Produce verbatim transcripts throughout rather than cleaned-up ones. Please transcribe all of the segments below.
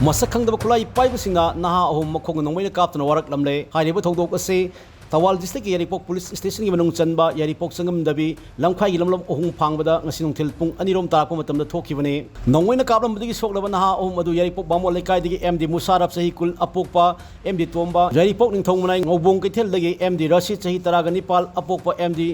ꯃꯁꯛ ꯈꯪꯗꯕ ꯈꯨꯠꯂꯥꯏ ꯄꯥꯏꯕꯁꯤꯡꯅ ꯅꯍꯥ ꯑꯍꯨꯝ ꯃꯈꯣꯡꯅ ꯅꯣꯡꯃꯩꯅ ꯀꯥꯞꯇꯨꯅ ꯋꯥꯔꯛꯂꯝꯂꯦ꯫ ꯍꯥꯏꯔꯤꯕ ꯊꯧꯗꯣꯛ ꯑꯁꯤ ꯊꯧꯕꯥꯜ districtꯀꯤ ꯌꯥꯏꯔꯤꯄꯣꯛ police stationꯒꯤ ꯃꯅꯨꯡ ꯆꯟꯕ ꯌꯥꯏꯔꯤꯄꯣꯛ ꯆꯪꯉꯝꯗꯕꯤ ꯂꯝꯈꯥꯏꯒꯤ ꯂꯝꯂꯣꯡ ꯑꯍꯨꯝ ꯐꯥꯡꯕꯗ ꯉꯁꯤ ꯅꯨꯡꯊꯤꯜ ꯄꯨꯡ ꯑꯅꯤꯔꯣꯝ ꯇꯥꯔꯛꯄ ꯃꯇꯝꯗ ꯊꯣꯛꯈꯤꯕꯅꯤ꯫ ꯅꯣꯡꯃꯩꯅ ꯀꯥꯞꯂꯝꯕꯗꯒꯤ ꯁꯣꯛꯂꯕ ꯅꯍꯥ ꯑꯍꯨꯝ ꯑꯗꯨ ꯌꯥꯏꯔꯤꯄꯣꯛ ꯕꯥꯃꯣꯟ ꯂꯩꯀꯥꯏꯗꯒꯤ ꯑꯦꯝ ꯗꯤ ꯃꯨꯁꯥꯔꯞ ꯆꯍꯤ ꯀꯨꯟ ꯑꯄꯣꯛꯄ, ꯑꯦꯝ ꯗꯤ ꯇꯣꯝꯕ, ꯌꯥꯏꯔꯤꯄꯣꯛ ꯅꯤꯡꯊꯧ ꯃꯅꯥꯏ ꯉꯧꯕꯣꯡ ꯀꯩꯊꯦꯜꯗꯒꯤ ꯑꯦꯝ ꯗꯤ ꯔꯁꯤꯗ ꯆꯍꯤ ꯇꯔꯥꯒ ꯅꯤꯄꯥꯜ ꯑꯄꯣꯛꯄ, ꯑꯦꯝ ꯗꯤ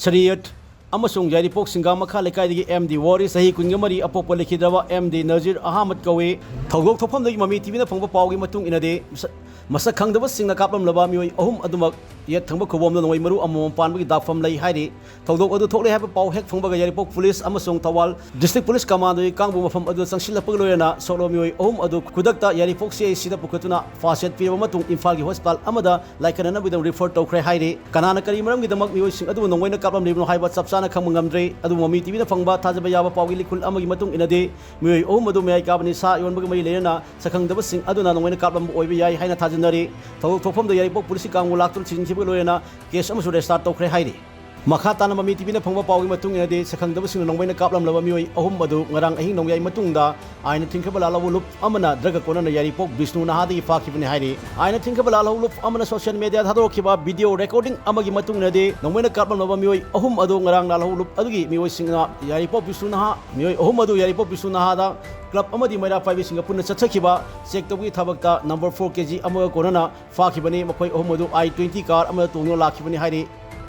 ꯁꯔꯤꯌꯠ ꯑꯃꯁꯨꯡ ꯌꯥꯏꯔꯤꯄꯣꯛ ꯁꯤꯡꯒꯥ ꯃꯈꯥ ꯂꯩꯀꯥꯏꯗꯒꯤ ꯑꯦꯝ ꯗꯤ ꯋꯥꯔꯤꯁ ꯆꯍꯤ ꯀꯨꯟꯒ ꯃꯔꯤ ꯑꯄꯣꯛꯄ ꯂꯩꯈꯤꯗ꯭ꯔꯕ ꯑꯦꯝ ꯗꯤ ꯅꯖꯤꯔ ꯑꯍꯃꯗ ꯀꯧꯏ꯫ ꯊꯧꯗꯣꯛ ꯊꯣꯛꯐꯝꯗꯒꯤ ꯃꯃꯤ ꯇꯤꯚꯤꯅ ꯐꯪꯕ ꯄꯥꯎꯒꯤ ꯃꯇꯨꯡ ꯏꯟꯅꯗꯤ, ꯃꯁꯛ, ꯃꯁꯛ ꯈꯪꯗꯕꯁꯤꯡꯅ ꯀꯥꯞꯂꯝꯂꯕ ꯃꯤꯑꯣꯏ ꯑꯍꯨꯝ ꯑꯗꯨꯃꯛ ꯌꯦꯠ ꯊꯪꯕ ꯈꯨꯕꯣꯝꯗ ꯅꯣꯡꯃꯩ ꯃꯔꯨ ꯑꯃꯃꯝ ꯄꯥꯟꯕꯒꯤ ꯗꯥꯛꯐꯝ ꯂꯩ ꯍꯥꯏꯔꯤ꯫ ꯊꯧꯗꯣꯛ ꯑꯗꯨ ꯊꯣꯛꯂꯦ ꯍꯥꯏꯕ ꯄꯥꯎ ꯍꯦꯛ ꯐꯪꯕꯒ ꯌꯥꯏꯔꯤꯄꯣꯛ police ꯑꯃꯁꯨꯡ ꯊꯧꯕꯥꯜ district police commandoꯒꯤ ꯀꯥꯡꯕꯨ ꯃꯐꯝ ꯑꯗꯨꯗ ꯆꯪꯁꯤꯜꯂꯛꯄꯒ ꯂꯣꯏꯅꯅ ꯁꯣꯛꯂꯕ ꯃꯤꯑꯣꯏ ꯑꯍꯨꯝ ꯑꯗꯨ ꯈꯨꯗꯛꯇ ꯌꯥꯏꯔꯤꯄꯣꯛ C I Cꯗ ꯄꯨꯈꯠꯇꯨꯅ first aid ꯄꯤꯔꯕ ꯃꯇꯨꯡ ꯏꯝꯐꯥꯜꯒꯤ hospital ꯑꯃꯗ ꯂꯥꯏꯀꯠꯅꯅꯕꯒꯤꯗꯃꯛ refer ꯇꯧꯈ꯭ꯔꯦ ꯍꯥꯏꯔꯤ꯫ ꯀꯅꯥꯅ ꯀꯔꯤ ꯃꯔꯝꯒꯤꯗꯃꯛ ꯃꯤꯑꯣꯏꯁꯤꯡ ꯑꯗꯨꯕꯨ ꯅꯣꯡꯃꯩꯅ ꯀꯥꯞꯂꯝꯂꯤꯕꯅꯣ ꯍꯥꯏꯕ ꯆꯞ ꯆꯥꯅ ꯈꯪꯕ ꯉꯝꯗ꯭ꯔꯤ꯫ ꯑꯗꯨꯕꯨ ꯃꯃꯤ ꯇꯤꯚꯤꯅ ꯐꯪꯕ ꯊꯥꯖꯕ ꯌꯥꯕ ꯄꯥꯎꯒꯤ ꯂꯤꯈꯨꯜ ꯑꯃꯒꯤ ꯃꯇꯨꯡ ꯏꯟꯅꯗꯤ, ꯃꯤꯑꯣꯏ ꯑꯍꯨꯝ ꯑꯗꯨ ꯃꯌꯥꯏ ꯀꯥꯕ ꯅꯤꯁꯥ ꯌꯣꯟꯕꯒ ꯃꯔꯤ ꯂꯩꯅꯅ ꯁꯛꯈꯪꯗꯕꯁꯤꯡ ꯑꯗꯨꯅ ꯅꯣꯡꯃꯩꯅ ꯀꯥꯞꯂꯝꯕ ꯑꯣꯏꯕ ꯌꯥꯏ ꯍꯥꯏꯅ ꯊꯥꯖꯅꯔꯤ꯫ ꯊꯧꯗꯣꯛ ꯊꯣꯛꯐꯝꯗ ꯌꯥꯏꯔꯤꯄꯣꯛ policeꯀꯤ ꯀꯥꯡꯕꯨ ꯂꯥꯛꯇꯨꯅ ꯊꯤꯖꯤꯟꯈꯤꯕꯒ ꯂꯣꯏꯅꯅ case ꯑꯃꯁꯨ register ꯇꯧꯈ꯭ꯔꯦ ꯍꯥꯏꯔꯤ꯫ ꯃꯈꯥ ꯇꯥꯅ ꯃꯃꯤ ꯇꯤꯚꯤꯅ ꯐꯪꯕ ꯄꯥꯎꯒꯤ ꯃꯇꯨꯡ ꯏꯟꯅꯗꯤ, ꯁꯛꯈꯪꯗꯕꯁꯤꯡꯅ ꯅꯣꯡꯃꯩꯅ ꯀꯥꯞꯂꯝꯂꯕ ꯃꯤꯑꯣꯏ ꯑꯍꯨꯝ ꯑꯗꯨ ꯉꯔꯥꯡ ꯑꯍꯤꯡ ꯅꯣꯡꯌꯥꯏ ꯃꯇꯨꯡꯗ ꯑꯥꯏꯟꯅ ꯊꯤꯡꯈ꯭ꯔꯕ ꯂꯥꯜꯍꯧꯕ ꯂꯨꯞ ꯑꯃꯅ drugꯒ ꯀꯣꯟꯅꯅ ꯌꯥꯏꯔꯤꯄꯣꯛ ꯕꯤꯁꯅꯨ ꯅꯍꯥꯗꯒꯤ ꯐꯥꯈꯤꯕꯅꯤ ꯍꯥꯏꯔꯤ꯫ ꯑꯥꯏꯟꯅ ꯊꯤꯡꯈ꯭ꯔꯕ ꯂꯥꯜꯍꯧꯕ ꯂꯨꯞ ꯑꯃꯅ social mediaꯗ ꯊꯥꯗꯣꯔꯛꯈꯤꯕ video recording ꯑꯃꯒꯤ ꯃꯇꯨꯡ ꯏꯟꯅꯗꯤ, ꯅꯣꯡꯃꯩꯅ ꯀꯥꯞꯂꯝꯂꯕ ꯃꯤꯑꯣꯏ ꯑꯍꯨꯝ ꯑꯗꯨ ꯉꯔꯥꯡ ꯂꯥꯜꯍꯧꯕ ꯂꯨꯞ ꯑꯗꯨꯒꯤ ꯃꯤꯑꯣꯏꯁꯤꯡꯅ ꯌꯥꯏꯔꯤꯄꯣꯛ ꯕꯤꯁꯅꯨ ꯅꯍꯥ, ꯃꯤꯑꯣꯏ ꯑꯍꯨꯝ ꯑꯗꯨ ꯌꯥꯏꯔꯤꯄꯣꯛ ꯕꯤꯁꯅꯨ ꯅꯍꯥꯗ club ꯑꯃꯗꯤ ꯃꯩꯔꯥ ꯄꯥꯏꯕꯤꯁꯤꯡꯒ ꯄꯨꯟꯅ ꯆꯠꯆꯈꯤꯕ check ꯇꯧꯕꯒꯤ ꯊꯕꯛꯇ number four K G ꯑꯃꯒ ꯀꯣꯟꯅꯅ ꯐꯥꯈꯤꯕꯅꯤ꯫ ꯃꯈꯣꯏ ꯑꯍꯨꯝ ꯑꯗꯨ I twenty car ꯑꯃꯗ ꯇꯣꯡꯗꯨꯅ ꯂꯥꯛꯈꯤꯕꯅꯤ ꯍꯥꯏꯔꯤ꯫